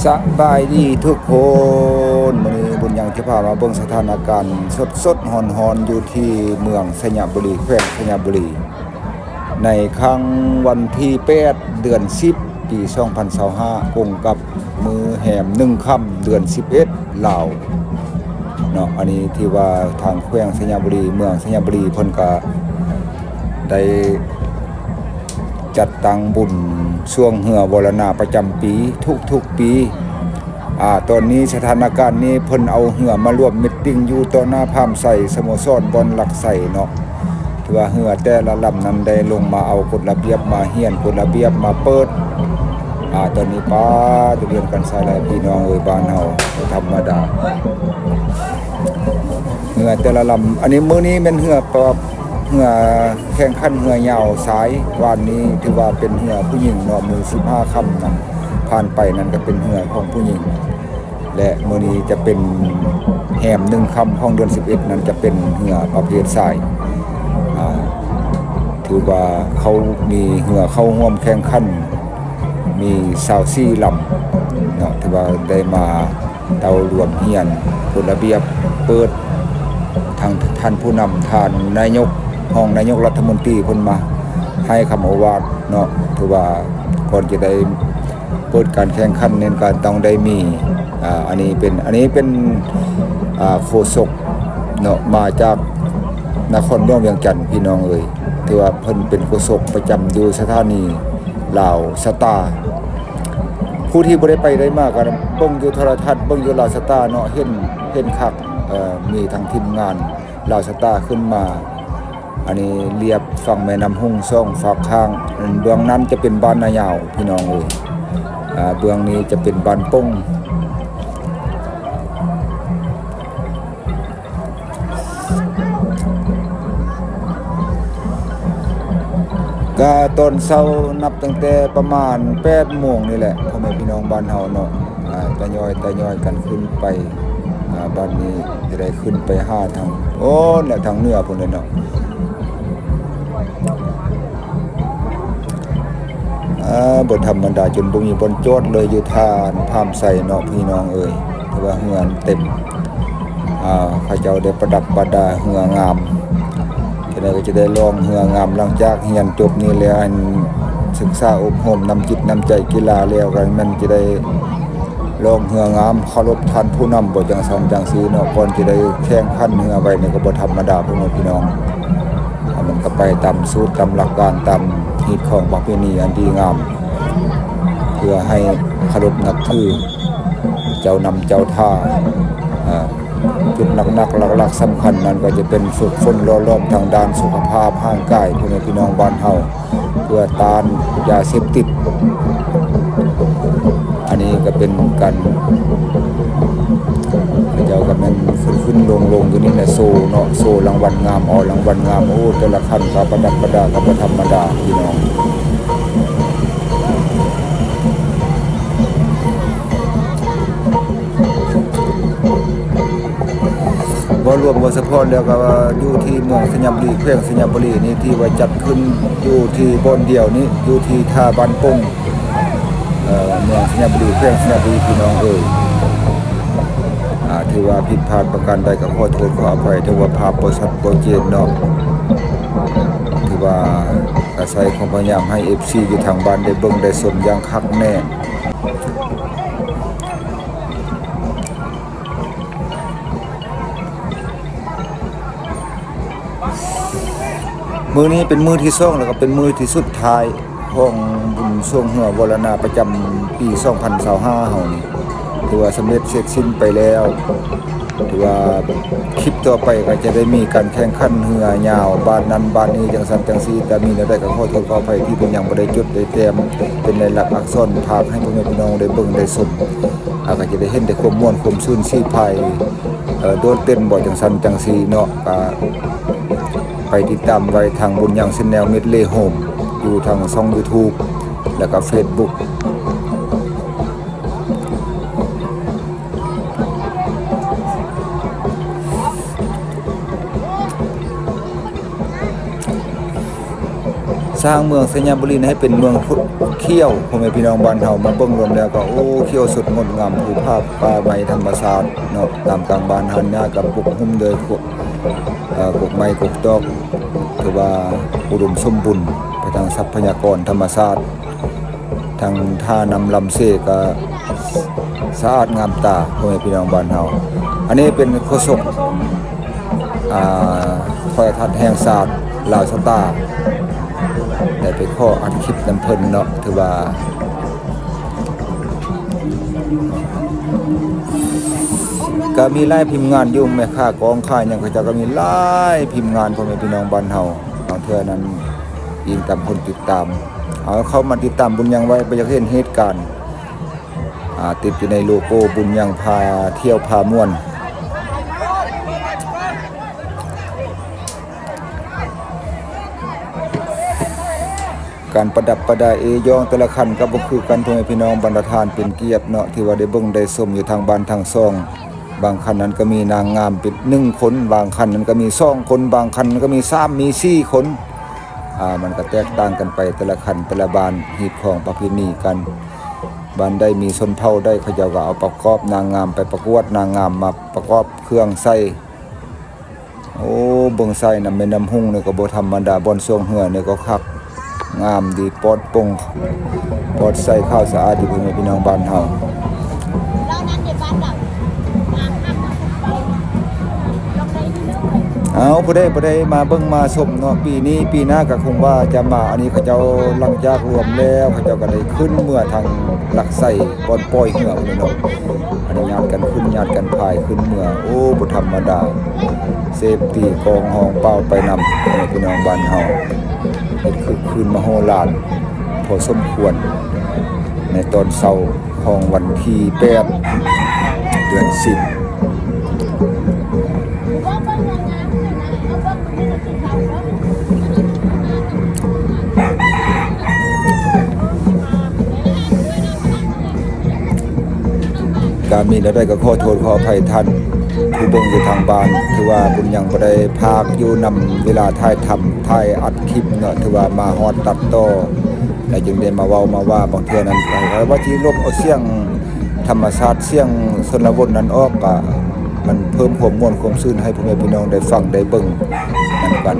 ສະບາຍດີທຸກຄົນ, ມື້ນີ້ບຸນຍັງຈະພາມາເບິ່ງສະຖານະການສົດໆຮ້ອນໆ ຢູ່ທີ່ເມືອງໄຊຍະບູລີ ແຂວງໄຊຍະບູລີ ໃນຄ່ຳວັນທີແປດ ເດືອນສິບ ປີສອງພັນຊາວຫ້າ ກົງກັບມື້ແຮມໜຶ່ງຄ່ຳ ເດືອນສິບເອັດ ລາວເນາະ. ອັນນີ້ຖືວ່າທາງແຂວງໄຊຍະບູລີ ເມືອງໄຊຍະບູລີ ເພິ່ນກະໄດ້ ຈັດຕັ້ງບຸນຊ່ວງເຮືອວໍລະນາປະຈຳປີທຸກໆປີ. ອາ ຕອນນີ້ສະຖານະການນີ້ເພິ່ນເອົາເຮືອມາລວມມີດຕິງຢູ່ຕໍ່ໜ້າພາມໄຊ ສະໂມສອນບ່ອນຫຼັກໄຊເນາະ. ຖືວ່າເຮືອແຕ່ລະລຳນັ້ນໄດ້ລົງມາເອົາກົດລະບຽບ ມາຮຽນກົດລະບຽບ ມາເປີດ. ອາ ຕອນນີ້ປາດ ຕະວຽນກັນສາຍແລ້ວ ພີ່ນ້ອງເອີຍ ບ້ານເຮົາບໍ່ທຳມະດາ. ເຮືອແຕ່ລະລຳ ອັນນີ້ ມື້ນີ້ແມ່ນເຮືອປະ ເຮືອແຂ່ງຂັນເຮືອຍາວຊາຍ. ວານນີ້ຖືວ່າເປັນເຮືອຜູ້ຍິງເນາະ, ມື້ສິບຫ້າຄ່ຳນັ້ນຜ່ານໄປນັ້ນກໍເປັນເຮືອຂອງຜູ້ຍິງ ແລະ ມື້ນີ້ຈະເປັນແຮມໜຶ່ງຄ່ຳຂອງເດືອນສິບເອັດນັ້ນ ຈະເປັນເຮືອປະເພດຊາຍ. ອາ ຖືວ່າເຂົາມີເຮືອເຂົ້າຮ່ວມແຂ່ງຂັນ ມີຊາວສີ່ລຳເນາະ, ຖືວ່າໄດ້ມາ ເຕົ້າລວມຮຽນກົດລະບຽບ ເປີດ ທາງທ່ານຜູ້ນຳ ທ່ານນາຍົກ ຮອງນາຍົກລັດຖະມົນຕີ ເພິ່ນມາໃຫ້ຄຳໂອວາດເນາະ. ຖືວ່າກ່ອນຈະໄດ້ເປີດການແຂ່ງຂັນນັ້ນ ກໍຕ້ອງໄດ້ມີ ອາ ອັນນີ້ເປັນ ອັນນີ້ເປັນ ອາ ໂຄສົກເນາະ ມາຈາກນະຄອນຫຼວງວຽງຈັນ ພີ່ນ້ອງເອີຍ. ຖືວ່າເພິ່ນເປັນໂຄສົກປະຈຳຢູ່ສະຖານີ ລາວສະຕາ. ຜູ້ທີ່ບໍ່ໄດ້ໄປໄດ້ມາກໍເບິ່ງຢູ່ໂທລະທັດ ເບິ່ງຢູ່ລາວສະຕາເນາະ ເຫັນ ເຫັນຄັກ. ເອີ ມີທັງທີມງານລາວສະຕາຂຶ້ນມາ. ອັນນີ້ລຽບຝັ່ງແມ່ນ້ຳຮຸ່ງສອງຟາກຂ້າງ, ເບື້ອງນັ້ນຈະເປັນບ້ານນາຍາວ ພີ່ນ້ອງເອີຍ. ອາ ເບື້ອງນີ້ຈະເປັນບ້ານປົງ. ກະຕອນເຊົ້ານັບຕັ້ງແຕ່ປະມານແປດໂມງນີ້ແຫຼະ ພໍ່ແມ່ພີ່ນ້ອງບ້ານເຮົາເນາະ ອາ ທະຍອຍ ທະຍອຍກັນຂຶ້ນໄປ. ອາ ບັດນີ້ຈະໄດ້ຂຶ້ນໄປຫາທາງ ໂອ້ ແນວທາງເໜືອພຸ້ນແຫຼະເນາະ. ອາ ບໍ່ທຳມະດາ ຈົນບໍ່ມີບ່ອນຈອດເລີຍຢູ່ທ່າພາມໄຊເນາະ ພີ່ນ້ອງເອີຍ. ຖືວ່າເຮືອເຕັມ ອາ ເຂົາເຈົ້າໄດ້ປະດັບປະດາເຮືອງາມ. ຈັ່ງໃດກໍຈະໄດ້ລ່ອງເຮືອງາມ ຫຼັງຈາກຮຽນຈົບນີ້ແລ້ວ ອັນສຶກສາອົບຮົມນຳຈິດນຳໃຈກິລາແລ້ວ ກໍແມ່ນຈະໄດ້ ລ່ອງເຮືອງາມ ເຄົາລົບທ່ານຜູ້ນຳ ບໍ່ຈັ່ງຊັ້ນຈັ່ງຊີ້ເນາະ. ກ່ອນຈະໄດ້ແຂ່ງຂັນເຮືອໄຫວ້ນີ້ກໍບໍ່ທຳມະດາ ພໍ່ແມ່ພີ່ນ້ອງ. ມັນກໍໄປຕາມສູດຕາມຫຼັກການ ຕາມຮີດຄອງປະເພນີອັນດີງາມ ເພື່ອໃຫ້ເຄົາລົບນັບຖືເຈົ້ານຳເຈົ້າທ່າ. ອາ ຈຸດໜັກໆ ຫຼັກໆ ສຳຄັນນັ້ນກໍຈະເປັນຝຶກຝົນຫຼໍ່ຫຼອມທາງດ້ານສຸຂະພາບຮ່າງກາຍ ພໍ່ແມ່ພີ່ນ້ອງບ້ານເຮົາ ເພື່ອຕ້ານຢາເສບຕິດ. ອັນນີ້ກໍເປັນການ ເຂົາເຈົ້າກໍແມ່ນຂຶ້ນໆລົງໆຢູ່ນີ້ແຫຼະ ໂຊເນາະ ໂຊລາງວັນງາມ ເອົາລາງວັນງາມ. ໂອ້ ແຕ່ລະຂັ້ນກໍປະດັບປະດາ ກໍບໍ່ທຳມະດາ ພີ່ນ້ອງ. ບໍ່ລວມບໍ່ສະເພາະແລ້ວກໍວ່າຢູ່ທີ່ເມືອງໄຊຍະບູລີ ແຂວງໄຊຍະບູລີນີ້ ທີ່ວ່າຈັດຂຶ້ນຢູ່ທີ່ບ່ອນດຽວນີ້ ຢູ່ທີ່ທ່າບ້ານປົງ ເອີ ເມືອງໄຊຍະບູລີ ແຂວງໄຊຍະບູລີ ພີ່ນ້ອງເອີຍ. ອາ ຖືວ່າຜິດພາດປະການໃດກໍຂໍໂທດຂໍອະໄພ ຖືວ່າພາບບໍ່ຊັດບໍ່ເຈນເນາະ. ຖືວ່າອາໄສຄວາມພະຍາຍາມໃຫ້ເອັຟຊີຢູ່ທາງບ້ານໄດ້ເບິ່ງໄດ້ຊົມຢ່າງຄັກແນ່. ມື້ນີ້ເປັນມື້ທີສອງ ແລ້ວກໍເປັນມື້ທີສຸດທ້າຍຂອງບຸນຊ່ວງເຮືອວໍລະນາປະຈຳປີສອງພັນຊາວຫ້າເຮົານີ້ ຖືວ່າສຳເລັດເສັດສິ້ນໄປແລ້ວ. ຖືວ່າຄລິບຕໍ່ໄປກໍຈະໄດ້ມີການແຂ່ງຂັນເຮືອຍາວ ບ້ານນັ້ນບ້ານນີ້ ຈັ່ງຊັ້ນຈັ່ງຊີ້. ແຕ່ມີແນວໃດກໍຂໍໂທດຂໍອະໄພທີ່ເປັນຫຍັງບໍ່ໄດ້ຈົດໄດ້ແຕ້ມເປັນລາຍລັກອັກສອນ ພາກໃຫ້ພໍ່ແມ່ພີ່ນ້ອງໄດ້ເບິ່ງໄດ້ຊົມ. ເຮົາກໍຈະໄດ້ເຫັນແຕ່ຄວາມມ່ວນຄວາມຊື່ນສີພາຍ ເອີ ໂດດເດັ່ນບໍ່ ຈັ່ງຊັ້ນຈັ່ງຊີ້ເນາະ. ກໍໄປຕິດຕາມໄວ້ທາງບຸນຍັງແຊນແນວ ເມັດເລໂຮມ ຢູ່ທາງຊ່ອງຢູທູບ ແລ້ວກໍເຟສບຸກ. ສ້າງເມືອງໄຊຍະບູລີໃຫ້ເປັນເມືອງຄົດຂຽວ. ພໍ່ແມ່ພີ່ນ້ອງບ້ານເຮົາມາເບິ່ງລວມແລ້ວກໍ ໂອ້ ຂຽວສົດງົດງາມ ພູຜາປ່າໄມ້ທຳມະຊາດເນາະ. ຕາມກາງບ້ານຫັ້ນນະກໍປົກຫຸ້ມໂດຍ ເອີ ກົກໄມ້ກົກຕອກ ຖືວ່າອຸດົມສົມບູນໄປທາງຊັບພະຍາກອນທຳມະຊາດ. ທາງທ່ານ້ຳລຳເຊກະສະອາດງາມຕາ ພໍ່ແມ່ພີ່ນ້ອງບ້ານເຮົາ. ອັນນີ້ເປັນໂຄສົກ ອ່າ ໂທລະທັດແຫ່ງຊາດລາວສະຕາ ໄດ້ໄປຂໍອັດຄລິບນຳເພິ່ນເນາະ. ຖືວ່າ ກະມີຫຼາຍທີມງານຢູ່ ແມ່ຄ້າກອງຂາຍຫຍັງ ເຂົາເຈົ້າກໍມີຫຼາຍທີມງານ ພໍ່ແມ່ພີ່ນ້ອງບ້ານເຮົາ. ບາງເທື່ອນັ້ນອີງຕາມຄົນຕິດຕາມ ເອົາເຂົ້າມາຕິດຕາມບຸນຍັງໄວ້ ບໍ່ຢາກເຫັນເຫດການ ອ່າ ຕິດຢູ່ໃນໂລໂກ້ບຸນຍັງ ພາທ່ຽວພາມ່ວນ. ການປະດັບປະດາເອຢອງແຕ່ລະຄັນກໍບໍ່ຄືກັນ ພໍ່ແມ່ພີ່ນ້ອງບັນດາທ່ານເປັນກຽດເນາະ ທີ່ວ່າໄດ້ເບິ່ງໄດ້ຊົມຢູ່ທາງບ້ານທັງສອງ. ບາງຄັນນັ້ນກໍມີນາງງາມເປັນໜຶ່ງຄົນ, ບາງຄັນນັ້ນກໍມີສອງຄົນ, ບາງຄັນກໍມີສາມ ມີສີ່ຄົນ. ອ່າ ມັນກໍແຕກຕ່າງກັນໄປ ແຕ່ລະຄັນແຕ່ລະບ້ານ ຮີດຄອງປະເພນີກັນ. ບ້ານໃດມີຊົນເຜົ່າໃດ ເຂົາເຈົ້າກໍເອົາປະກອບນາງງາມ ໄປປະກວດນາງງາມ ມາປະກອບເຄື່ອງໃສ່. ໂອ້ ເບິ່ງໃສ່ນຳແມ່ນ້ຳຮຸ່ງນີ້ກໍບໍ່ທຳມະດາ, ບ່ອນຊ່ວງເຮືອນີ້ກໍຄັກງາມດີ ປອດໂປ່ງ ປອດໃສ ຂາວສະອາດຢູ່ ພໍ່ແມ່ພີ່ນ້ອງບ້ານເຮົາ. ເອົາ ຜູ້ໃດບໍ່ໄດ້ມາເບິ່ງມາຊົມເນາະ ປີນີ້ ປີໜ້າກໍຄົງວ່າຈະມາ. ອັນນີ້ເຂົາເຈົ້າຫຼັງຈາກລວມແລ້ວ ເຂົາເຈົ້າກໍໄດ້ຂຶ້ນເມືອທາງຫຼັກໄຊ ບ່ອນປ່ອຍເຮືອພຸ້ນແຫຼະເນາະ. ອັນນີ້ຍາດກັນຂຶ້ນ ຍາດກັນພາຍຂຶ້ນເມືອ. ໂອ້ ບໍ່ທຳມະດາ. ເຊຟຕີ ກອງຮອງເປົ່າໄປນຳ ພີ່ນ້ອງບ້ານເຮົາ ເຮັດຄຶກຄື້ນມະໂຫລານພໍສົມຄວນ ໃນຕອນເຊົ້າຂອງວັນທີແປດ ເດືອນສິບ. ກະມີແນວໃດກໍຂໍໂທດຂໍອະໄພທ່ານຜູ້ເບິ່ງຢູ່ທາງບ້ານ ຖືວ່າບຸນຍັງບໍ່ໄດ້ພາກຢູ່ນຳເວລາຖ່າຍທຳ ຖ່າຍອັດຄລິບເນາະ. ຖືວ່າມາຮອດຕັດຕໍ່ ແລ້ວຈຶ່ງໄດ້ມາເວົ້າມາວ່າ. ບາງເທື່ອນັ້ນ ວ່າຊິລົບເອົາສຽງທຳມະຊາດ ສຽງຊົນນະບົດນັ້ນອອກ ກະມັນເພີ່ມຄວາມມ່ວນຄວາມຊື່ນໃຫ້ພໍ່ແມ່ພີ່ນ້ອງໄດ້ຟັງໄດ້ເບິ່ງນຳກັນ.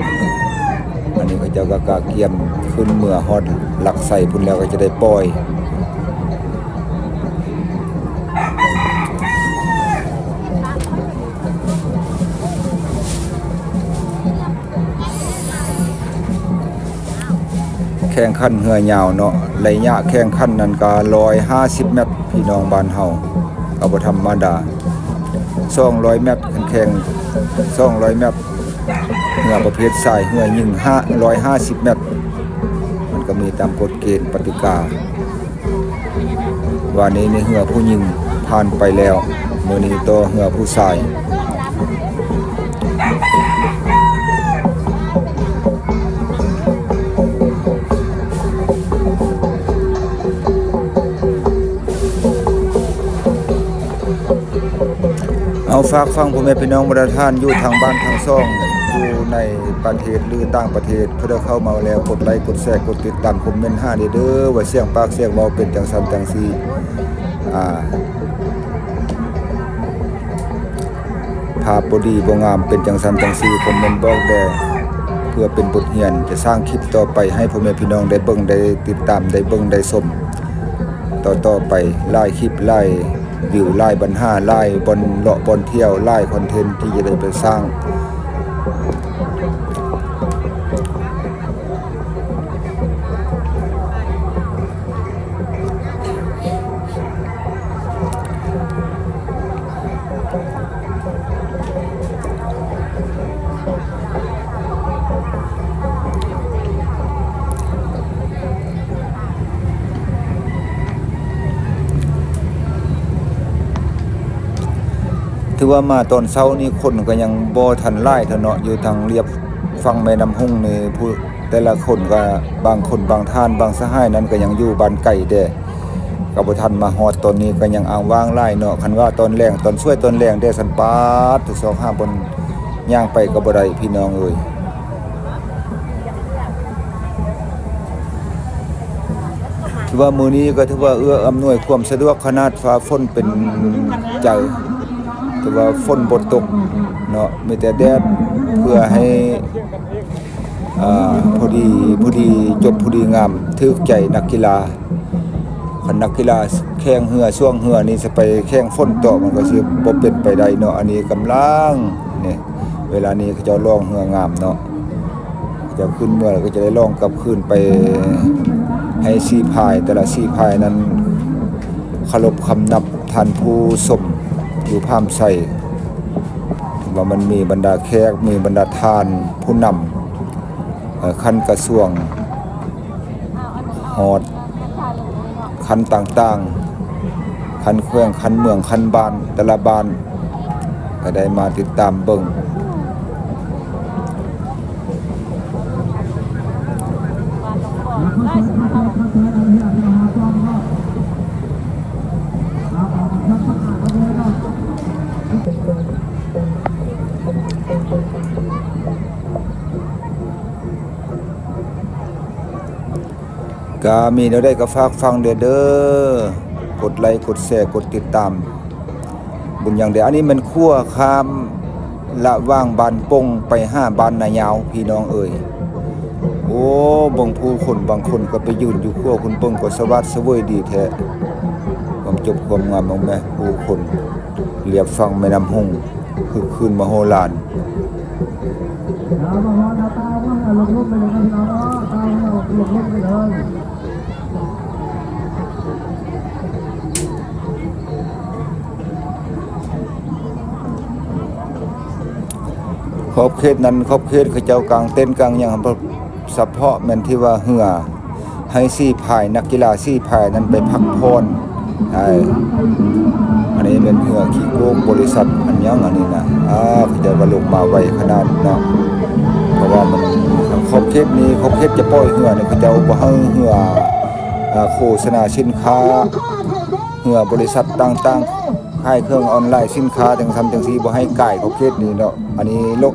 ອັນນີ້ເຂົາເຈົ້າກໍກະກຽມຂຶ້ນເມືອຮອດຫຼັກໄຊພຸ້ນແລ້ວ ກໍຈະໄດ້ປ່ອຍ. ແຂ່ງຂັນເຮືອຍາວເນາະ, ໄລຍະແຂ່ງຂັນນັ້ນກະຮ້ອຍຫ້າສິບແມັດ ພີ່ນ້ອງບ້ານເຮົາ ກໍບໍ່ທຳມະດາ. ສອງຮ້ອຍແມັດ ຄັນແຂ່ງສອງຮ້ອຍແມັດ ເຮືອປະເພດຊາຍ ເຮືອຍິງ ຫ້າ ຮ້ອຍຫ້າສິບແມັດ ມັນກໍມີຕາມກົດເກນກະຕິກາ. ວານນີ້ນີ້ເຮືອຜູ້ຍິງຜ່ານໄປແລ້ວ, ມື້ນີ້ຕໍ່ເຮືອຜູ້ຊາຍ. ເອົາ ຝາກຝັງພໍ່ແມ່ພີ່ນ້ອງບັນດາທ່ານຢູ່ທາງບ້ານທັງສອງ ຢູ່ໃນປະເທດ ຫຼື ຕ່າງປະເທດ ຜູ້ໃດເຂົ້າມາແລ້ວ ກົດໄລ ກົດແຊ ກົດຕິດຕາມ ຄອມເມັນຫາແດ່ເດີ ວ່າສຽງປາກສຽງເວົ້າເປັນຈັ່ງຊັ້ນຈັ່ງຊີ້. ອ່າ ພາບບໍ່ດີບໍ່ງາມເປັນຈັ່ງຊັ້ນຈັ່ງຊີ້ ຄອມເມັນບອກແດ່ ເພື່ອເປັນບົດຮຽນ ຈະສ້າງຄລິບຕໍ່ໄປໃຫ້ພໍ່ແມ່ພີ່ນ້ອງໄດ້ເບິ່ງ ໄດ້ຕິດຕາມ ໄດ້ເບິ່ງໄດ້ຊົມຕໍ່ໆໄປ. ຫຼາຍຄລິບ ຫຼາຍວິວ ຫຼາຍບັນຫາ ຫຼາຍບ່ອນເລາະບ່ອນທ່ຽວ ຫຼາຍຄອນເທັນທີ່ຈະໄດ້ໄປສ້າງ. ຖືວ່າມາຕອນເຊົ້ານີ້ຄົນກໍຍັງບໍ່ທັນຫຼາຍເທື່ອເນາະ, ຢູ່ທາງລຽບຝັ່ງແມ່ນ້ຳຮຸ່ງນີ້ ຜູ້ ແຕ່ລະຄົນກໍບາງຄົນບາງທ່ານບາງສະຫາຍນັ້ນກໍຍັງຢູ່ບ້ານໄກແດ່ ກໍບໍ່ທັນມາຮອດ. ຕອນນີ້ກໍຍັງອ້າງວ່າງຫຼາຍເນາະ, ຄັນວ່າຕອນແລງ ຕອນສວຍຕອນແລງແດ່ຊັ້ນ ປາດໂທ້ ຊອກຫາບ່ອນຍ່າງໄປກໍບໍ່ໄດ້ ພີ່ນ້ອງເອີຍ. ຖືວ່າມື້ນີ້ກໍຖືວ່າເອື້ອອຳນວຍຄວາມສະດວກຂະໜາດ ຟ້າຝົນເປັນໃຈ ຖືວ່າຝົນບໍ່ຕົກເນາະ ມີແຕ່ແດດ ເພື່ອໃຫ້ ອ່າ ພໍດີ ພໍດີ ຈົບພໍດີງາມ ຖືກໃຈນັກກິລາ. ຄັນນັກກິລາແຂ່ງເຮືອ ຊ່ວງເຮືອນີ້ຊິໄປແຂ່ງຝົນເຕາະ ມັນກໍຊິບໍ່ເປັນໄປໄດ້ເນາະ. ອັນນີ້ກຳລັງ ນີ້ ເວລານີ້ເຂົາເຈົ້າລ່ອງເຮືອງາມເນາະ ເຂົາເຈົ້າຂຶ້ນເມືອແລ້ວກໍຈະໄດ້ລ່ອງກັບຄືນໄປໃຫ້ສີ່ພາຍ ແຕ່ລະສີ່ພາຍນັ້ນເຄົາລົບຄຳນັບທ່ານຜູ້ຊົມຢູ່ພາມໄຊ ວ່າມັນມີບັນດາແຂກ ມີບັນດາທ່ານຜູ້ນຳ ເອີ ຂັ້ນກະຊວງ ຮອດຂັ້ນຕ່າງໆ ຂັ້ນແຂວງ ຂັ້ນເມືອງ ຂັ້ນບ້ານ ແຕ່ລະບ້ານ ກໍໄດ້ມາຕິດຕາມເບິ່ງ. ກະມີແນວໃດກໍຝາກຟັງແດ່ເດີ ກົດໄລ ກົດແຊ ກົດຕິດຕາມ ບຸນຍັງເດ. ອັນນີ້ແມ່ນຂົວຂ້າມລະຫວ່າງບ້ານປົງໄປຫາບ້ານນາຍາວ ພີ່ນ້ອງເອີຍ. ໂອ້ ເບິ່ງຜູ້ຄົນ ບາງຄົນກໍໄປຢືນຢູ່ຂົວພຸ້ນ ເບິ່ງກໍສະຫວາດສະເຫວີຍດີແທ້ ຄວາມຈົບຄວາມງາມຂອງແມ່ ຜູ້ຄົນລຽບຝັ່ງແມ່ນ້ຳຮຸ່ງ. ຄຶກຄື້ນມະໂຫລານ. ຂອບເຂດນັ້ນ ຂອບເຂດເຂົາເຈົ້າກາງເຕັນກາງຫຍັງ ສະເພາະແມ່ນທີ່ວ່າເຮືອ ໃຫ້ສີ່ພາຍ ນັກກິລາສີ່ພາຍນັ້ນໄປພັກຜ່ອນ. ໃຊ່ ອັນນີ້ແມ່ນເຮືອຂີ້ໂກກບໍລິສັດອັນຫຍັງອັນນີ້ນະ. ອາ ເຂົາເຈົ້າກໍລົງມາໄວຂະໜາດເນາະ ເພາະວ່າມັນ ຂອບເຂດນີ້ ຂອບເຂດຈະປ່ອຍເຮືອນີ້ ເຂົາເຈົ້າບໍ່ໃຫ້ເຮືອ ອາ ໂຄສະນາສິນຄ້າ ເຮືອບໍລິສັດຕ່າງໆ ຂາຍເຄື່ອງອອນລາຍ ສິນຄ້າຈັ່ງຊັ້ນຈັ່ງຊີ້ ບໍ່ໃຫ້ກາຍຂອບເຂດນີ້ເນາະ. ອັນນີ້ໂລກ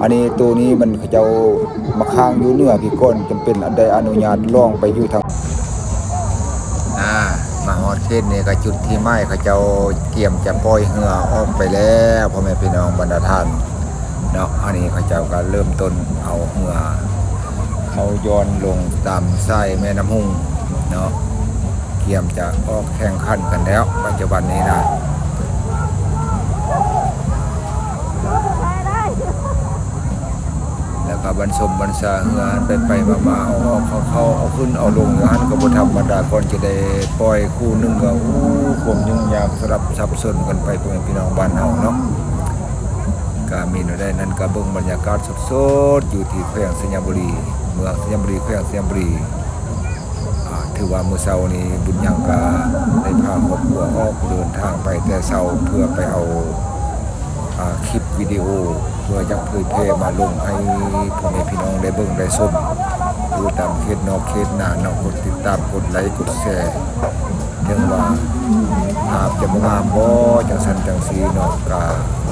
ອັນນີ້ໂຕນີ້ມັນເຂົາເຈົ້າມາຄ້າງຢູ່ເໜືອພີ້ກ່ອນ ຈຳເປັນໄດ້ອະນຸຍາດລ່ອງໄປຢູ່ທາງ ອາ ມາຮອດເຂດນີ້ກໍຈຸດທີ່ໝາຍ ເຂົາເຈົ້າກຽມຈະປ່ອຍເຮືອອອກໄປແລ້ວ ພໍ່ແມ່ພີ່ນ້ອງບັນດາທ່ານເນາະ. ອັນນີ້ເຂົາເຈົ້າກໍເລີ່ມຕົ້ນເອົາເຮືອເຂົ້າຍ້ອນລົງຕາມສາຍແມ່ນ້ຳຮຸ່ງເນາະ. ກຽມຈະອອກແຂ່ງຂັນກັນແລ້ວ ປັດຈຸບັນນີ້ນະ ແລ້ວກໍບັນສົມບັນຊາເຮືອຫັ້ນໄປໆມາໆ ເອົາອອກເຂົ້າໆ ເອົາຂຶ້ນເອົາລົງຢູ່ຫັ້ນ ກໍບໍ່ທຳມະດາ ກ່ອນຈະໄດ້ປ່ອຍຄູ່ໜຶ່ງກໍ ໂອ້ ຄວາມຫຍຸ້ງຍາກສະຫຼັບສັບສົນກັນໄປ ພໍ່ແມ່ພີ່ນ້ອງບ້ານເຮົາເນາະ. ກໍມີແນວໃດນັ້ນ ກໍເບິ່ງບັນຍາກາດສົດໆ ຢູ່ທີ່ແຂວງໄຊຍະບູລີ ເມືອງໄຊຍະບູລີ ແຂວງໄຊຍະບູລີ. ອາ ຖືວ່າມື້ເຊົ້ານີ້ບຸນຍັງກະໄດ້ພາຄອບຄົວອອກເດີນທາງໄປແຕ່ເຊົ້າ ເພື່ອໄປເອົາ ອາ ຄລິບວິດີໂອ ເພື່ອຢາກເຜີຍແຜ່ມາລົງໃຫ້ພໍ່ແມ່ພີ່ນ້ອງໄດ້ເບິ່ງໄດ້ຊົມ ຢູ່ຕາມເຂດນອກເຂດນາເນາະ. ກົດຕິດຕາມ ກົດໄລ ກົດແຊ ເຖິງວ່າພາບຈະບໍ່ງາມບໍ່ ຈັ່ງຊັ້ນຈັ່ງຊີ້ເນາະ ກະ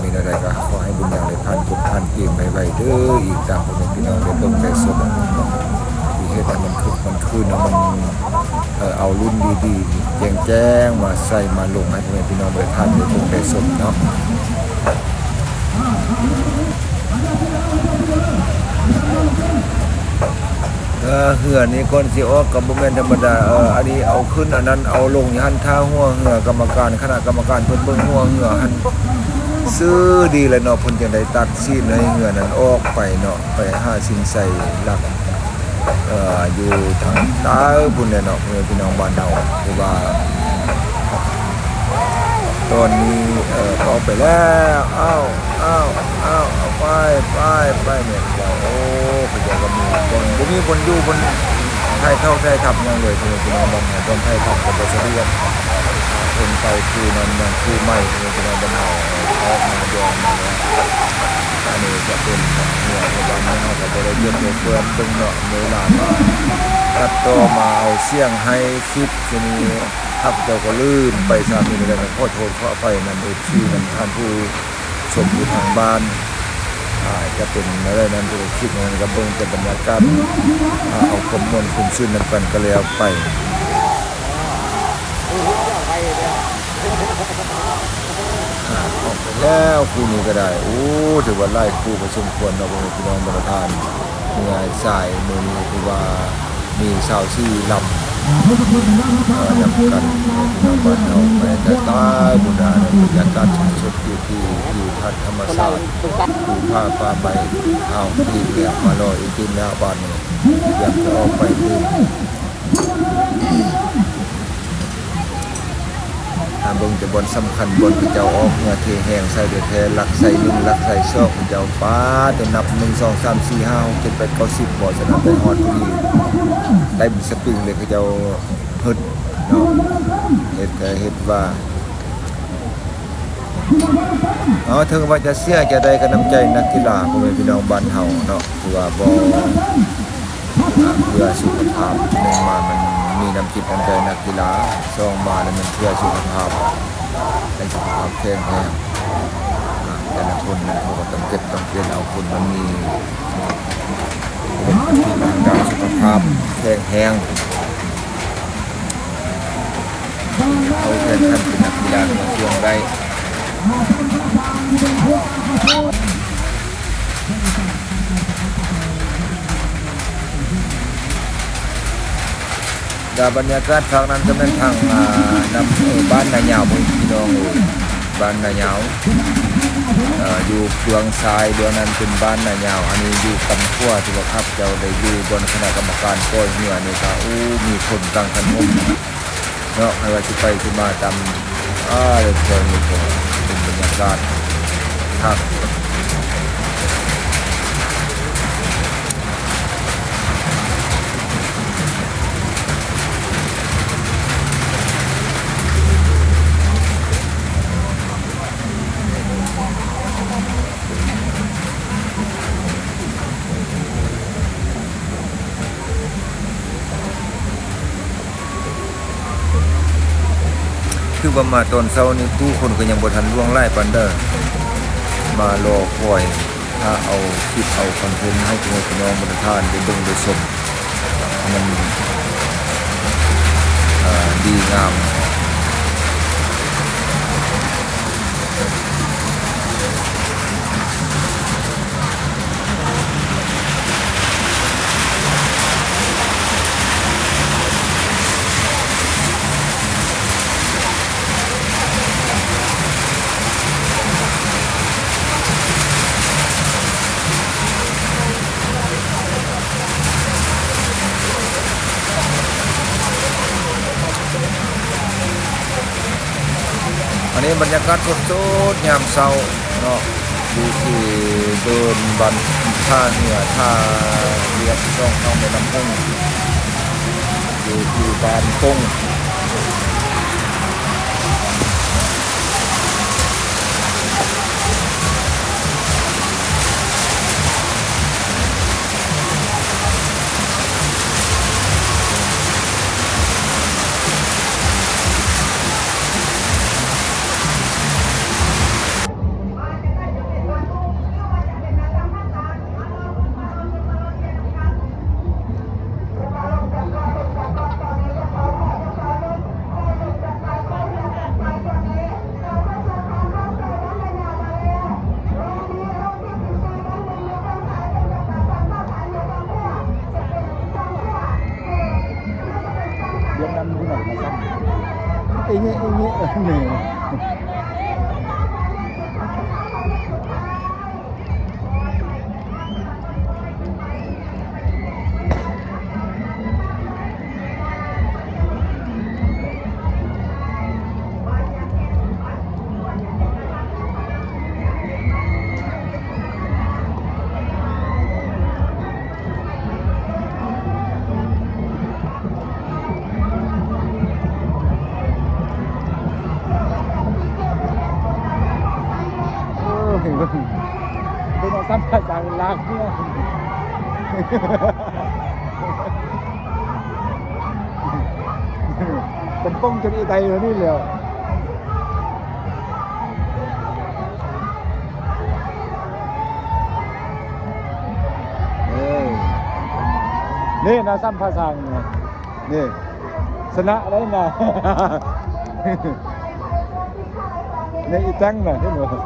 ມີແນວໃດກະຂໍໃຫ້ບຸນຍັງໄດ້ຜ່ານກົດຜ່ານເກນໄວໆເດີ. ອີກທັງພໍ່ແມ່ພີ່ນ້ອງໄດ້ເບິ່ງໄດ້ຊົມ ທີ່ເຮັດໃຫ້ມັນຄຶກມັນຄື້ນ ເອົາ ມັນ ເອີ ເອົາລຸ້ນດີໆ ແຈ້ງໆ ມາໃສ່ມາລົງໃຫ້ພໍ່ແມ່ພີ່ນ້ອງໄດ້ທ່ານໄດ້ເບິ່ງໄດ້ຊົມເນາະ. ເຮືອນີ້ກ່ອນຊິອອກກໍບໍ່ແມ່ນທຳມະດາ ເອີ ອັນນີ້ເອົາຂຶ້ນ ອັນນັ້ນເອົາລົງຢູ່ຫັ້ນ ຖ້າຫົວເຮືອກຳມະການ ຄະນະກຳມະການເພິ່ນເບິ່ງຫົວເຮືອຫັ້ນຊື່ດີແລ້ວເນາະ ເພິ່ນຈັ່ງໄດ້ຕັດສິນໃຫ້ເຮືອນັ້ນອອກໄປເນາະ ໄປຫາສິນໄຊຫຼັກ ເອີ ຢູ່ທາງໃຕ້ພຸ້ນແຫຼະເນາະ ພໍ່ແມ່ພີ່ນ້ອງບ້ານເຮົາ ຄືວ່າ ຕອນນີ້ ເອີ ອອກໄປແລ້ວ ອ້າວ ອ້າວ ອ້າວ ໄປ ໄປ ໄປແມ່ນແລ້ວ. ໂອ້ ເຂົາເຈົ້າກໍມີບ່ອນ ບໍ່ມີບ່ອນຢູ່ ບ່ອນຖ່າຍເຖົ້າຖ່າຍທຳຫຍັງເລີຍ ພໍ່ແມ່ພີ່ນ້ອງ ບ່ອນຖ່າຍທຳກໍບໍ່ສະດວກ ຄົນເກົ່າຄືນັ້ນ ຍັງຄືໃໝ່ ພໍ່ແມ່ພີ່ນ້ອງບ້ານເຮົາ ອອກມາດອງມາແລ້ວ. ອັນນີ້ຈະເປັນເຮືອ ເພາະວ່າເມືອງເຮົາກໍບໍ່ໄດ້ເກັບໄດ້ກວາດເບິ່ງເນາະ ເວລາມາຕັດຕໍ່ມາເອົາສຽງໃຫ້ຄລິບ ທີນີ້ ຂ້າພະເຈົ້າກໍລືມໄປຊະ ມີແນວໃດກໍຂໍໂທດຂໍອະໄພນຳເອັຟຊີ ນຳທ່ານຜູ້ຊົມຢູ່ທາງບ້ານ ອາ ຈະເປັນແນວໃດນັ້ນ ຄລິບນັ້ນກໍເບິ່ງແຕ່ບັນຍາກາດ ອາ ເອົາຄວາມມ່ວນຄວາມຊື່ນນຳກັນກໍແລ້ວໄປ. ອາ ອອກໄປແລ້ວຄູ່ນີ້ກໍໄດ້. ໂອ້ ຖືວ່າຫຼາຍຄູ່ພໍສົມຄວນເນາະ ພໍ່ແມ່ພີ່ນ້ອງບັນດາທ່ານ. ເຮືອຊາຍມື້ນີ້ຖືວ່າມີຊາວສີ່ລຳ ເອີ ນຳກັນ ພີ່ນ້ອງບ້ານເຮົາ. ແມ່ນແຕ່ຕາຍບຸນນາ ບັນຍາກາດສົດໆ ຢູ່ທີ່ທິວທັດທຳມະຊາດ ພູຜາປ່າໄມ້. ເອົາ ອີກແລ້ວ ມາລໍອີກຕື່ມແລ້ວບາດນີ້ ຕຽມຈະອອກໄປຕື່ມ. ຫາເບິ່ງແຕ່ບ່ອນສຳຄັນ ບ່ອນເຂົາເຈົ້າອອກເຫື່ອເທແຮງໃສ່ແທ້ໆ ລັກໃສ່ໜຶ່ງ ລັກໃສ່ສອງ ເຂົາເຈົ້າປາດ ແຕ່ນັບໜຶ່ງ ສອງ ສາມ ສີ່ ຫ້າ ຫົກ ເຈັດ ແປດ ເກົ້າ ສິບ ບໍ່ ສະນັ້ນໄປຮອດຜູ້ນີ້ ເຕັມສະປຣິງເລີຍ ເຂົາເຈົ້າຮຶດເນາະ ເຮັດ ເຮັດວ່າ ເອົາ ເຖິງວ່າຈະເສຍຈະໄດ້ກັບນ້ຳໃຈນັກກິລາ ພໍ່ແມ່ພີ່ນ້ອງບ້ານເຮົາເນາະ ຖືວ່າບໍ່ ອ່າ ເພື່ອສຸຂະພາບ. ໜຶ່ງມາມັນມີນ້ຳຈິດນ້ຳໃຈນັກກິລາ, ສອງມາແລ້ວມັນເພື່ອສຸຂະພາບ ໃຫ້ສຸຂະພາບແຂງແຮງ. ອ່າ ແຕ່ລະຄົນນັ້ນເຂົາກໍຕ້ອງເກັບຕ້ອງປ່ຽນເອົາຄົນມັນມີ ເປັນທາງດ້ານສຸຂະພາບແຂງແຮງ. ເອົາແຂ່ງຂັນເປັນນັກກິລາເມືອງພວງໄດ້. ກະບັນຍາກາດທາງນັ້ນກະແມ່ນທາງ ອ່າ ນຳ ເອີ ບ້ານນາຍາວ ພີ່ນ້ອງເອີຍ. ບ້ານນາຍາວ ເອີ ຢູ່ເບື້ອງຊ້າຍ ເບື້ອງນັ້ນເປັນບ້ານນາຍາວ. ອັນນີ້ຢູ່ຝັ່ງຂວາ ທີ່ວ່າຂ້າພະເຈົ້າໄດ້ຢູ່ບ່ອນຄະນະກຳມະການປ່ອຍເຫື່ອນີ້ກະ ໂອ້ ມີຄົນກາງຄັນຫົມເນາະ. ໃຜວ່າຊິໄປຊິມາຕາມ ອ່າ ແຖວນີ້ກະເປັນບັນຍາກາດຄັກ. ຄືວ່າມາຕອນເຊົ້ານີ້ ຜູ້ຄົນກໍຍັງບໍ່ທັນຫຼວງຫຼາຍປານໃດ ມາລໍຄອຍ ຖ້າເອົາຄລິບເອົາຄອນເທັນໃຫ້ພີ່ນ້ອງບັນດາທ່ານໄດ້ເບິ່ງໄດ້ຊົມ ມັນ ເອີ ດີງາມ. ອັນນີ້ບັນຍາກາດສົດໆ ຍາມເຊົ້າເນາະ ຢູ່ທີ່ເດີ່ນບ້ານທ່າເຮືອ ທ່າລຽບຊ່ອງເຂົ້າແມ່ນ້ຳໂຂງ ຢູ່ທີ່ບ້ານກົງ. ວຽດນາມຢູ່ໃນນະ ອີເງະ ອີເງະ ເອີ ແມ່. ໂອ້ຍ ເປັນອາສາພາສາລາວເນາະ ເປັນປົງຈົນອີໄຕແນວນີ້ແຫຼ້ວ. ເອີ ນີ້ນະ ສາມພາສານີ້ ນີ້ ຊະນະໄດ້ນະ. ໃນອີຕັງນະ ເຫັນບໍ່? ເອ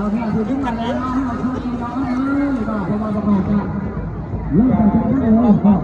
ົາອັນນີ້ ເອົາອັນນີ້ມາ ມາໃສ່ເລີຍເນາະ ສ້າງ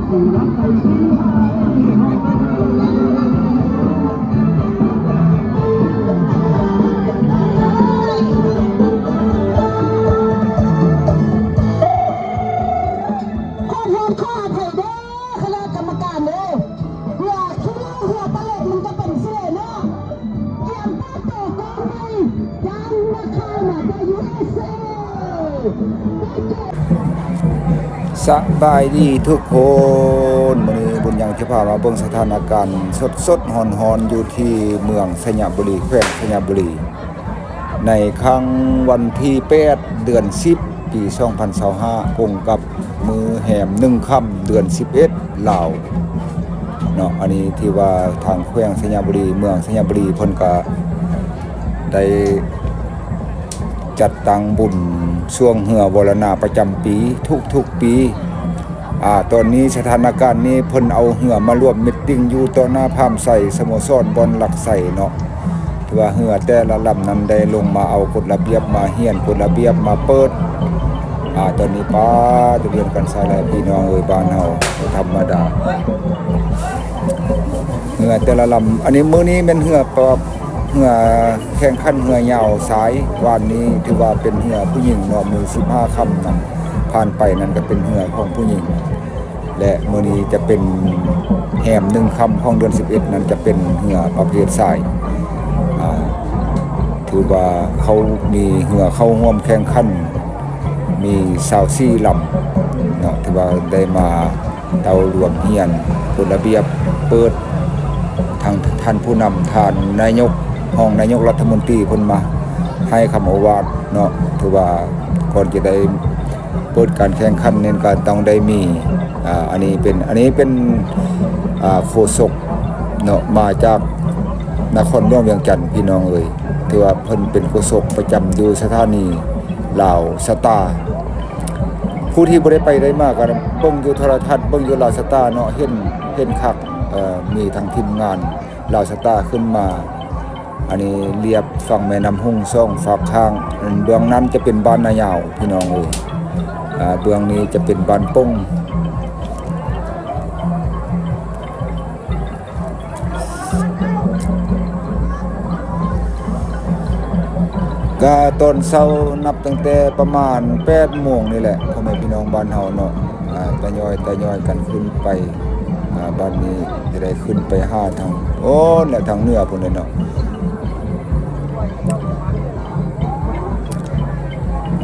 ສູງເຂົາ ສູງ ບ້ານໜອງບອນ ຫຼາຍສູງເຂົາ. ຂໍໂທດຂໍອະໄພເດີ ຄະນະກຳມະການເດີ ເຮືອຂີ້ເຫຼົ້າເຮືອຕະເລັດມັນກະເປັນຊິເດເນາະ. ກຽມເປີດໂຕກ້ອງໃຫ້ ຈາກນັກຂ່າວມາຈາກ ຢູເອສເອ. ສະບາຍດີທຸກຄົນ, ມື້ນີ້ບຸນຍັງຈະພາມາເບິ່ງສະຖານະການສົດໆຮ້ອນໆ ຢູ່ທີ່ເມືອງໄຊຍະບູລີ ແຂວງໄຊຍະບູລີ ໃນຄ່ຳວັນທີແປດ ເດືອນສິບ ປີສອງພັນຊາວຫ້າ ກົງກັບມື້ແຮມໜຶ່ງຄ່ຳ ເດືອນສິບເອັດ ລາວເນາະ. ອັນນີ້ຖືວ່າທາງແຂວງໄຊຍະບູລີ ເມືອງໄຊຍະບູລີ ເພິ່ນກະໄດ້ຈັດຕັ້ງບຸນຊ່ວງເຮືອມໍລະນະປະຈຳປີທຸກໆປີ. ອາ ຕອນນີ້ສະຖານະການນີ້ ເພິ່ນເອົາເຮືອມາລວມມີດຕິງຢູ່ຕໍ່ໜ້າພາມໄຊ ສະໂມສອນບ່ອນຫຼັກໄຊເນາະ. ຖືວ່າເຮືອແຕ່ລະລຳນັ້ນໄດ້ລົງມາເອົາກົດລະບຽບ ມາຮຽນກົດລະບຽບ ມາເປີດ ອາ ຕອນນີ້ປາຕະວຽນກັນໃສ່ແລ້ວ ພີ່ນ້ອງເອີຍ ບ້ານເຮົາບໍ່ທຳມະດາ. ເຮືອແຕ່ລະລຳ ອັນນີ້ມື້ນີ້ແມ່ນເຮືອປະ ເຮືອແຂ່ງຂັນເຮືອຍາວຊາຍ ວານນີ້ຖືວ່າເປັນເຮືອຜູ້ຍິງເນາະ ມື້ສິບຫ້າຄ່ຳນັ້ນ ຜ່ານໄປນັ້ນກະເປັນເຮືອຂອງຜູ້ຍິງ ແລະ ມື້ນີ້ຈະເປັນແຮມໜຶ່ງຄ່ຳຂອງເດືອນສິບເອັດນັ້ນ ຈະເປັນເຮືອປະເພດຊາຍ. ອາ ຖືວ່າເຂົາມີເຮືອເຂົ້າຮ່ວມແຂ່ງຂັນ ມີຊາວສີ່ລຳເນາະ ຖືວ່າໄດ້ມາເຕົ້າລວມຮຽນກົດລະບຽບ ເປີດ ທາງທ່ານຜູ້ນຳ ທ່ານນາຍົກ ຮອງນາຍົກລັດຖະມົນຕີ ເພິ່ນມາໃຫ້ຄຳໂອວາດເນາະ. ຖືວ່າກ່ອນຈະໄດ້ເປີດການແຂ່ງຂັນນັ້ນ ກະຕ້ອງໄດ້ມີ ອາ ອັນນີ້ເປັນ ອັນນີ້ເປັນ ອາ ໂຄສົກເນາະ ມາຈາກນະຄອນຫຼວງວຽງຈັນ ພີ່ນ້ອງເອີຍ. ຖືວ່າເພິ່ນເປັນໂຄສົກປະຈຳຢູ່ສະຖານີລາວສະຕາ. ຜູ້ທີ່ບໍ່ໄດ້ໄປໄດ້ມາກະເບິ່ງຢູ່ໂທລະທັດ ເບິ່ງຢູ່ລາວສະຕາເນາະ ເຫັນ ເຫັນຄັກ ເອີ ມີທັງທີມງານລາວສະຕາຂຶ້ນມາ. ອັນນີ້ລຽບຝັ່ງແມ່ນ້ຳຮຸ່ງສອງຟາກຂ້າງ, ເບື້ອງນັ້ນຈະເປັນບ້ານນາຍາວ ພີ່ນ້ອງເອີຍ. ອາ ເບື້ອງນີ້ຈະເປັນບ້ານປົງ. ກະຕອນເຊົ້າ ນັບຕັ້ງແຕ່ປະມານແປດໂມງນີ້ແຫຼະ ພໍ່ແມ່ພີ່ນ້ອງບ້ານເຮົາເນາະ. ອາ ທະຍອຍ ທະຍອຍກັນຂຶ້ນໄປ. ອາ ບັດນີ້ຈະໄດ້ຂຶ້ນໄປຫາທາງ ໂອ້ນ ແລະ ທາງເໜືອພຸ້ນແຫຼະເນາະ.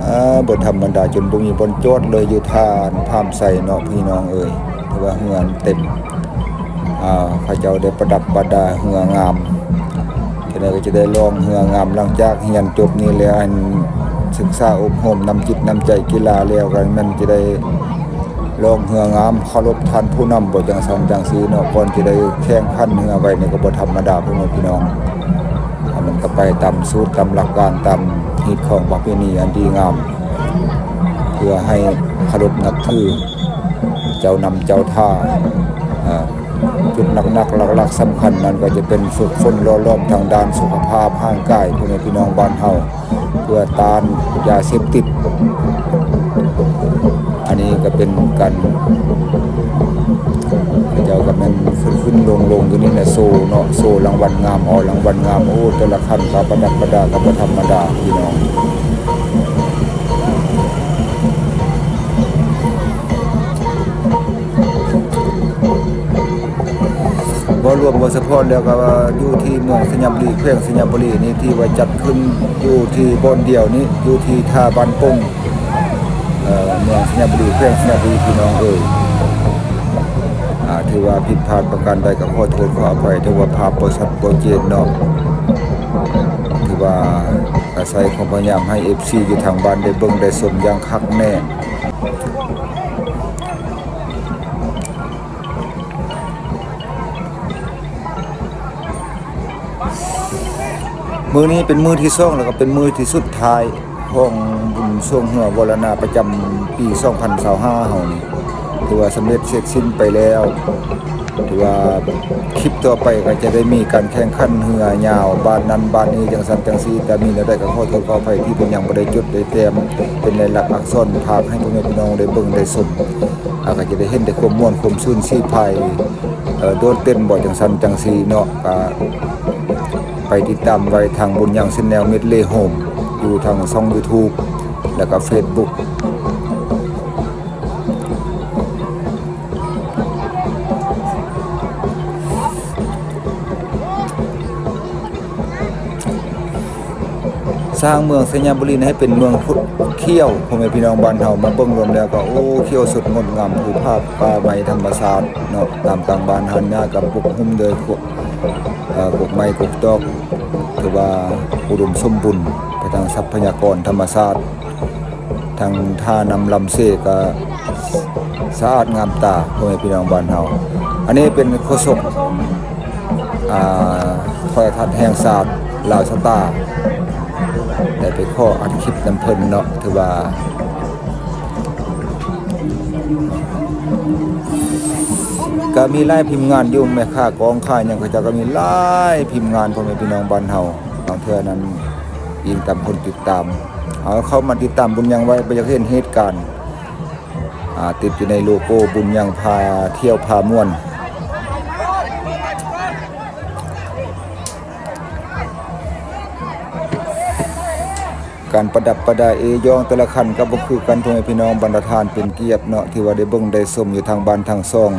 ອາ ບໍ່ທຳມະດາ ຈົນບໍ່ມີບ່ອນຈອດເລີຍ ຢູ່ທ່າພາມໄຊເນາະ ພີ່ນ້ອງເອີຍ. ຖືວ່າເຮືອເຕັມ ອາ ເຂົາເຈົ້າໄດ້ປະດັບປະດາເຮືອງາມ. ຈັ່ງໃດກໍຈະໄດ້ລ່ອງເຮືອງາມ ຫຼັງຈາກຮຽນຈົບນີ້ແລ້ວ ອັນສຶກສາອົບຮົມນຳຈິດນຳໃຈກິລາແລ້ວ ກໍແມ່ນຈະໄດ້ລ່ອງເຮືອງາມ ເຄົາລົບທ່ານຜູ້ນຳ ບໍ່ຈັ່ງຊັ້ນຈັ່ງຊີ້ເນາະ. ກ່ອນຈະໄດ້ແຂ່ງຂັນເຮືອໄຫວ້ນີ້ກໍບໍ່ທຳມະດາ ພໍ່ແມ່ພີ່ນ້ອງ. ອັນນັ້ນກໍໄປຕາມສູດຕາມຫຼັກການ ຕາມຮີດຄອງປະເພນີອັນດີງາມ ເພື່ອໃຫ້ເຄົາລົບນັບຖືເຈົ້ານຳເຈົ້າທ່າ. ອາ ຈຸດໜັກໆ ຫຼັກໆ ສຳຄັນນັ້ນກໍຈະເປັນຝຶກຝົນຫຼໍ່ຫຼອມທາງດ້ານສຸຂະພາບຮ່າງກາຍ ພໍ່ແມ່ພີ່ນ້ອງບ້ານເຮົາ ເພື່ອຕ້ານຢາເສບຕິດ. ອັນນີ້ກໍເປັນການ ເຂົາເຈົ້າກໍແມ່ນຂຶ້ນໆລົງໆຢູ່ນີ້ແຫຼະ ໂຊເນາະ ໂຊລາງວັນງາມ ເອົາລາງວັນງາມ. ໂອ້ ແຕ່ລະຂັ້ນກໍປະດັບປະດາ ກໍບໍ່ທຳມະດາ ພີ່ນ້ອງ. ເວົ້າລວມ ເວົ້າສະເພາະແລ້ວກໍວ່າ ຢູ່ທີ່ເມືອງໄຊຍະບູລີ ແຂວງໄຊຍະບູລີນີ້ ທີ່ວ່າຈັດຂຶ້ນຢູ່ທີ່ບ່ອນດຽວນີ້ ຢູ່ທີ່ທ່າບ້ານປົງ ເອີ ເມືອງໄຊຍະບູລີ ແຂວງໄຊຍະບູລີ ພີ່ນ້ອງເອີຍ. ອາ ຖືວ່າຜິດພາດປະການໃດກໍຂໍໂທດຂໍອະໄພ ຖືວ່າພາບບໍ່ຊັດບໍ່ເຈນເນາະ. ຖືວ່າອາໄສຄວາມພະຍາຍາມໃຫ້ເອັຟຊີຢູ່ທາງບ້ານໄດ້ເບິ່ງໄດ້ຊົມຢ່າງຄັກແນ່. ມື້ນີ້ເປັນມື້ທີສອງ ແລ້ວກໍເປັນມື້ທີສຸດທ້າຍຂອງບຸນຊ່ວງເຮືອວໍລະນາ ປະຈຳປີສອງພັນຊາວຫ້າເຮົານີ້ ຖືວ່າສຳເລັດເສັດສິ້ນໄປແລ້ວ. ຖືວ່າຄລິບຕໍ່ໄປກໍຈະໄດ້ມີການແຂ່ງຂັນເຮືອຍາວ ບ້ານນັ້ນບ້ານນີ້ ຈັ່ງຊັ້ນຈັ່ງຊີ້. ແຕ່ມີແນວໃດກໍຂໍໂທດຂໍອະໄພ ທີ່ເປັນຫຍັງບໍ່ໄດ້ຈົດໄດ້ແຕ້ມເປັນລາຍລັກອັກສອນ ພາກໃຫ້ພໍ່ແມ່ພີ່ນ້ອງໄດ້ເບິ່ງໄດ້ຊົມ. ອາ ກໍຈະໄດ້ເຫັນແຕ່ຄວາມມ່ວນຄວາມຊື່ນສີພາຍ ເອີ ໂດດເດັ່ນບໍ່ ຈັ່ງຊັ້ນຈັ່ງຊີ້ເນາະ. ກະໄປຕິດຕາມໄວ້ທາງບຸນຍັງ Channel Medley Home ຢູ່ທາງຊ່ອງ YouTube ແລ້ວກະ Facebook. ສ້າງເມືອງໄຊຍະບູລີໃຫ້ເປັນເມືອງຂຽວ ພໍ່ແມ່ພີ່ນ້ອງບ້ານເຮົາ ມາເບິ່ງລວມແລ້ວກໍ ໂອ້ ຂຽວສົດງົດງາມ ພູຜາປ່າໄມ້ທຳມະຊາດເນາະ. ຕາມກາງບ້ານຮ້ານຍາກໍປົກຫຸ້ມໂດຍ ເອີ ກົກໄມ້ກົກຕອກ ຖືວ່າອຸດົມສົມບູນໄປທາງຊັບພະຍາກອນທຳມະຊາດ. ທາງທ່ານ້ຳລຳເຊກະສະອາດງາມຕາ ພໍ່ແມ່ພີ່ນ້ອງບ້ານເຮົາ. ອັນນີ້ເປັນໂຄສົກ ອາ ໂທລະທັດແຫ່ງຊາດລາວສະຕາ ໄດ້ໄປຂໍອັດຄລິບນຳເພິ່ນເນາະ. ຖືວ່າ ກະມີຫຼາຍທີມງານຢູ່ ແມ່ຄ້າກອງຂາຍຫຍັງ ເຂົາເຈົ້າກະມີຫຼາຍທີມງານ ພໍ່ແມ່ພີ່ນ້ອງບ້ານເຮົາ. ບາງເທື່ອນັ້ນອີງຕາມຄົນຕິດຕາມ ເຮົາເຂົ້າມາຕິດຕາມບຸນຍັງໄວ້ ບໍ່ຢາກເຫັນເຫດການ ອາ ຕິດຢູ່ໃນໂລໂກ້ ບຸນຍັງພາທ່ຽວພາມ່ວນ. ການປະດັບປະດາເອຢອງແຕ່ລະຄັນກໍບໍ່ຄືກັນ ພໍ່ແມ່ພີ່ນ້ອງບັນດາທ່ານເປັນກຽດເນາະ ທີ່ວ່າໄດ້ເບິ່ງໄດ້ຊົມຢູ່ທາງບ້ານທາງຊ່ອງ.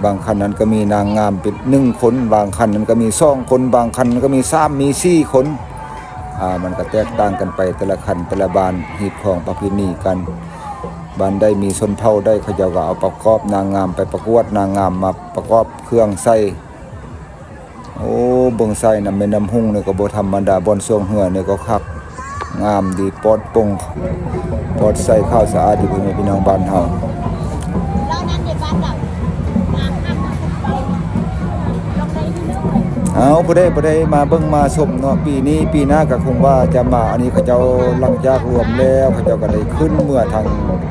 ບາງຄັນນັ້ນກໍມີນາງງາມເປັນໜຶ່ງຄົນ ບາງຄັນນັ້ນກໍມີສອງຄົນ ບາງຄັນກໍມີສາມມີສີ່ຄົນ. ອາ ມັນກໍແຕກຕ່າງກັນໄປ ແຕ່ລະຄັນແຕ່ລະບ້ານ ຮີດຄອງປະເພນີກັນ. ບ້ານໃດມີຊົນເຜົ່າໃດ ເຂົາເຈົ້າກໍເອົາປະກອບນາງງາມໄປປະກວດ ນາງງາມມາປະກອບເຄື່ອງໃສ່. ໂອ້ ເບິ່ງສາຍນ້ຳແມ່ນ້ຳຮຸ່ງນີ້ກໍບໍ່ທຳມະດາ ບ່ອນຊ່ວງເຮືອນີ້ກໍຄັກງາມດີ ປອດໂປ່ງ ປອດໃສ ຂາວສະອາດຢູ່ ພໍ່ແມ່ພີ່ນ້ອງບ້ານເຮົາ. ເອົາ ຜູ້ໃດບໍ່ໄດ້ມາເບິ່ງມາຊົມເນາະ ປີນີ້ປີໜ້າກໍຄົງວ່າຈະມາ. ອັນນີ້ເຂົາເຈົ້າຫຼັງຈາກລວມແລ້ວ ເຂົາເຈົ້າກໍໄດ້ຂຶ້ນເມືອທາງ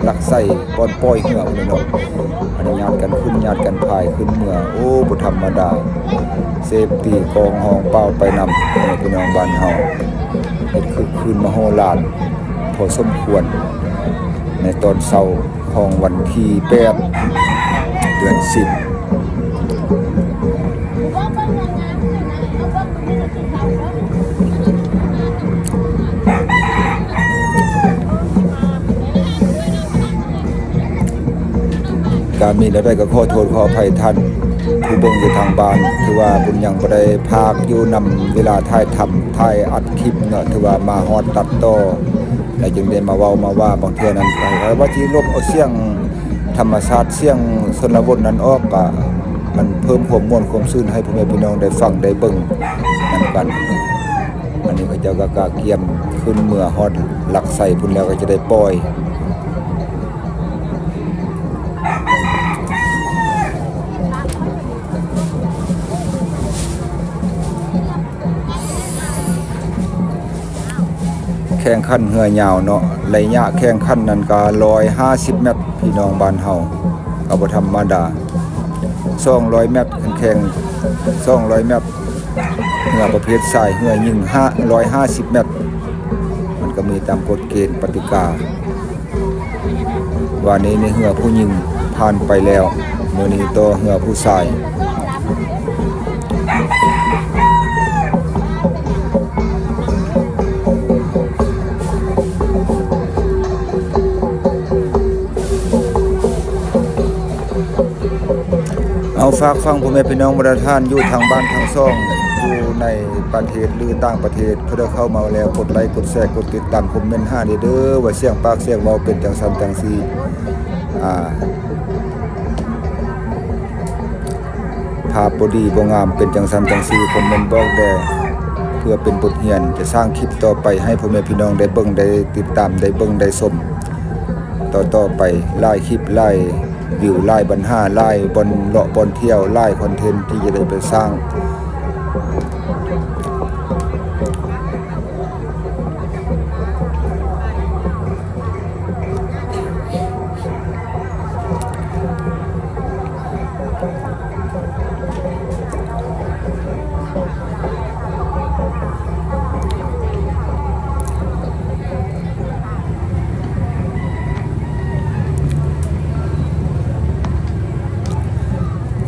ຫຼັກໄຊ ບ່ອນປ່ອຍເຮືອພຸ້ນແຫຼະເນາະ. ອັນນີ້ຍາດກັນຂຶ້ນຍາດກັນພາຍຂຶ້ນເມືອ ໂອ້ ບໍ່ທຳມະດາ. ເສບຕີກອງຮ້ອງເປົ່າໄປນຳ ພີ່ນ້ອງບ້ານເຮົາ ເຮັດຄຶກຄື້ນມະໂຫລານພໍສົມຄວນ ໃນຕອນເຊົ້າຂອງວັນທີແປດ ເດືອນສິບ. ເ ມີແນວໃດກໍຂໍໂທດຂໍອະໄພທ່ານຜູ້ເບິ່ງຢູ່ທາງບ້ານ ຖືວ່າບຸນຍັງບໍ່ໄດ້ພາກຢູ່ນຳເວລາຖ່າຍທຳ ຖ່າຍອັດຄລິບເນາະ ຖືວ່າມາຮອດຕັດຕໍ່ ແລ້ວຈຶ່ງໄດ້ມາເວົ້າມາວ່າ ບາງເທື່ອນັ້ນກໍວ່າຊິລົບເອົາສຽງທຳມະຊາດ ສຽງຊົນລະບົດນັ້ນອອກ ກະມັນເພີ່ມຄວາມມ່ວນຄວາມຊື່ນໃຫ້ພໍ່ແມ່ພີ່ນ້ອງໄດ້ຟັງໄດ້ເບິ່ງນຳກັນ. ອັນນີ້ເຂົາເຈົ້າກໍກະກຽມຂຶ້ນເມືອຮອດຫຼັກໄຊພຸ້ນແລ້ວ ກໍຈະໄດ້ປ່ອຍ. ແຂ່ງຂັນເຮືອຍາວເນາະ ໄລຍະແຂ່ງຂັນນັ້ນກະຮ້ອຍຫ້າສິບແມັດ ພີ່ນ້ອງບ້ານເຮົາ ກໍບໍ່ທຳມະດາ ສອງຮ້ອຍແມັດ ຄັນແຂ່ງສອງຮ້ອຍແມັດ ເຮືອປະເພດຊາຍ ເຮືອຍິງ ຫ້າ ຮ້ອຍຫ້າສິບແມັດ ມັນກໍມີຕາມກົດເກນກະຕິກາ. ວານນີ້ໃນເຮືອຜູ້ຍິງຜ່ານໄປແລ້ວ ມື້ນີ້ຕໍ່ເຮືອຜູ້ຊາຍ. ເອົາ ຝາກຝັງພໍ່ແມ່ພີ່ນ້ອງບັນດາທ່ານຢູ່ທາງບ້ານທາງຊ່ອງ ຢູ່ໃນປະເທດ ຫຼື ຕ່າງປະເທດ ຜູ້ໃດເຂົ້າມາແລ້ວ ກົດໄລ ກົດແຊ ກົດຕິດຕາມ ຄອມເມັນຫາແດ່ເດີ ວ່າສຽງປາກສຽງເວົ້າເປັນຈັ່ງຊັ້ນຈັ່ງຊີ້ ອາ ພາບບໍ່ດີບໍ່ງາມເປັນຈັ່ງຊັ້ນຈັ່ງຊີ້ ຄອມເມັນບອກແດ່ ເພື່ອເປັນບົດຮຽນ ຈະສ້າງຄລິບຕໍ່ໄປໃຫ້ພໍ່ແມ່ພີ່ນ້ອງໄດ້ເບິ່ງໄດ້ຕິດຕາມ ໄດ້ເບິ່ງໄດ້ຊົມຕໍ່ໆໄປ ຫຼາຍຄລິບ ຫຼາຍວິວ ຫຼາຍບັນຫາ ຫຼາຍບ່ອນເລາະບ່ອນທ່ຽວ ຫຼາຍຄອນເທັນທີ່ຈະໄດ້ໄປສ້າງ.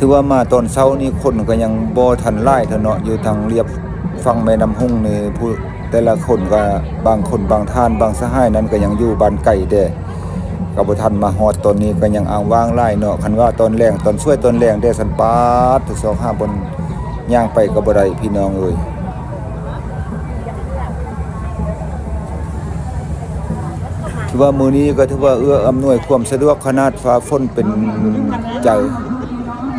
ຖືວ່າມາຕອນເຊົ້ານີ້ຄົນກໍຍັງບໍ່ທັນຫຼາຍເທົ່າເນາະ ຢູ່ທາງລຽບຝັ່ງແມ່ນ້ຳຮຸ່ງນີ້ ຜູ້ ແຕ່ລະຄົນກໍ ບາງຄົນບາງທ່ານບາງສະຫາຍນັ້ນກໍຍັງຢູ່ບ້ານໄກແດ່ ກໍບໍ່ທັນມາຮອດ ຕອນນີ້ກໍຍັງອ້າງວ່າງຫຼາຍເນາະ. ຄັນວ່າຕອນແລງ ຕອນສວຍຕອນແລງແດ່ຊັ້ນ ປາດ ຊອກຫາບ່ອນຍ່າງໄປກໍບໍ່ໄດ້ ພີ່ນ້ອງເອີຍ. ຖືວ່າມື້ນີ້ກໍຖືວ່າເອື້ອອຳນວຍຄວາມສະດວກຂະໜາດ ຟ້າຝົນເປັນໃຈ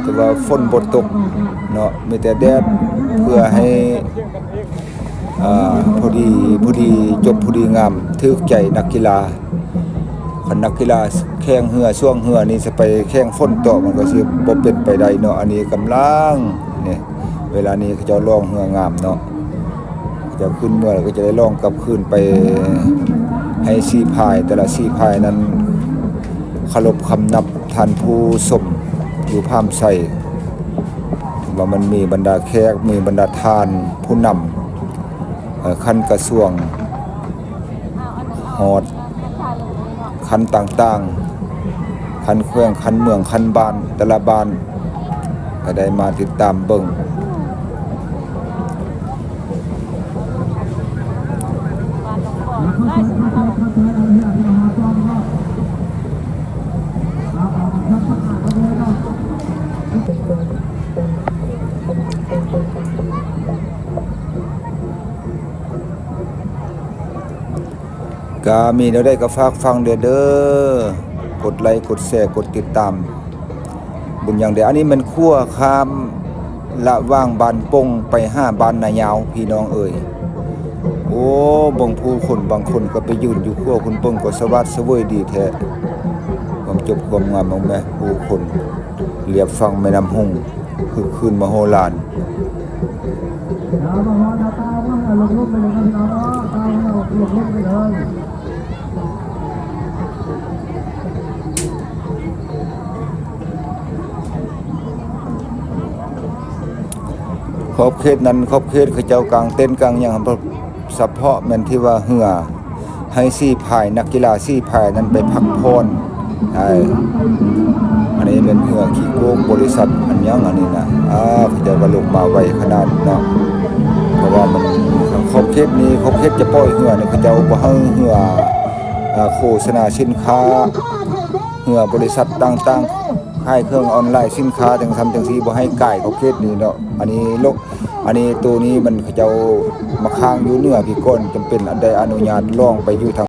ແຕ່ວ່າຝົນບໍ່ຕົກເນາະ ມີແຕ່ແດດ ເພື່ອໃຫ້ ອ່າ ພໍດີ ພໍດີຈົບ ພໍດີງາມ ຖືກໃຈນັກກິລາ. ຄັນນັກກິລາແຂ່ງເຮືອ ຊ່ວງເຮືອນີ້ ຊິໄປແຂ່ງຝົນຕົກ ມັນກໍຊິບໍ່ເປັນໄປໄດ້ເນາະ. ອັນນີ້ກຳລັງ ນີ້ ເວລານີ້ເຂົາເຈົ້າລ່ອງເຮືອງາມເນາະ ເຂົາເຈົ້າຂຶ້ນເມືອ ແລ້ວກໍຈະໄດ້ລ່ອງກັບຄືນໄປໃຫ້ສີ່ພາຍ ແຕ່ລະສີ່ພາຍນັ້ນເຄົາລົບຄຳນັບ ທ່ານຜູ້ຊົມຢູ່ພາມໄຊ ວ່າມັນມີບັນດາແຂກ ມີບັນດາທ່ານຜູ້ນຳ ເອີ ຂັ້ນກະຊວງ ຮອດຂັ້ນຕ່າງໆ ຂັ້ນແຂວງ ຂັ້ນເມືອງ ຂັ້ນບ້ານ ແຕ່ລະບ້ານ ກໍໄດ້ມາຕິດຕາມເບິ່ງ. ກະມີແນວໃດກໍຝາກຝັງແດ່ເດີ ກົດໄລ ກົດແຊ ກົດຕິດຕາມ ບຸນຫຍັງເດ. ອັນນີ້ແມ່ນຂົວຂ້າມລະຫວ່າງບ້ານປົງໄປຫາບ້ານນາຍາວ ພີ່ນ້ອງເອີຍ. ໂອ້ ເບິ່ງຜູ້ຄົນ ບາງຄົນກໍໄປຢືນຢູ່ຂົວພຸ້ນ ເບິ່ງກໍສະຫວາດສະເຫວີຍດີແທ້ ຄວາມຈົບຄວາມງາມຂອງແມ່ ຜູ້ຄົນລຽບຝັ່ງແມ່ນ້ຳຮຸ່ງ. ຄຶກຄື້ນມະໂຫລານ. ຂອບເຂດນັ້ນ ຂອບເຂດເຂົາເຈົ້າກາງເຕັນກາງຫຍັງ ສະເພາະແມ່ນທີ່ວ່າເຮືອ ໃຫ້ສີ່ພາຍ ນັກກິລາສີ່ພາຍນັ້ນໄປພັກຜ່ອນ. ເອີ ອັນນີ້ແມ່ນເຮືອຂີ້ໂກງ ບໍລິສັດອັນຫຍັງອັນນີ້ນະ ອາ ເຂົາເຈົ້າກໍລົງມາໄວຂະໜາດເນາະ ເພາະວ່າມັນ ຂອບເຂດນີ້ ຂອບເຂດຈະປ່ອຍເຮືອນີ້ ເຂົາເຈົ້າບໍ່ໃຫ້ເຮືອ ອາ ໂຄສະນາສິນຄ້າ ເຮືອບໍລິສັດຕ່າງໆ ຂາຍເຄື່ອງອອນລາຍ ສິນຄ້າຈັ່ງຊັ້ນຈັ່ງຊີ້ ບໍ່ໃຫ້ກາຍເຂົ້າເຂດນີ້ເນາະ. ອັນນີ້ໂລກ ອັນນີ້ໂຕນີ້ມັນເຂົາເຈົ້າມາຄ້າງຢູ່ເໜືອພີ້ກ່ອນ ຈຳເປັນໄດ້ອະນຸຍາດລ່ອງໄປຢູ່ທາງ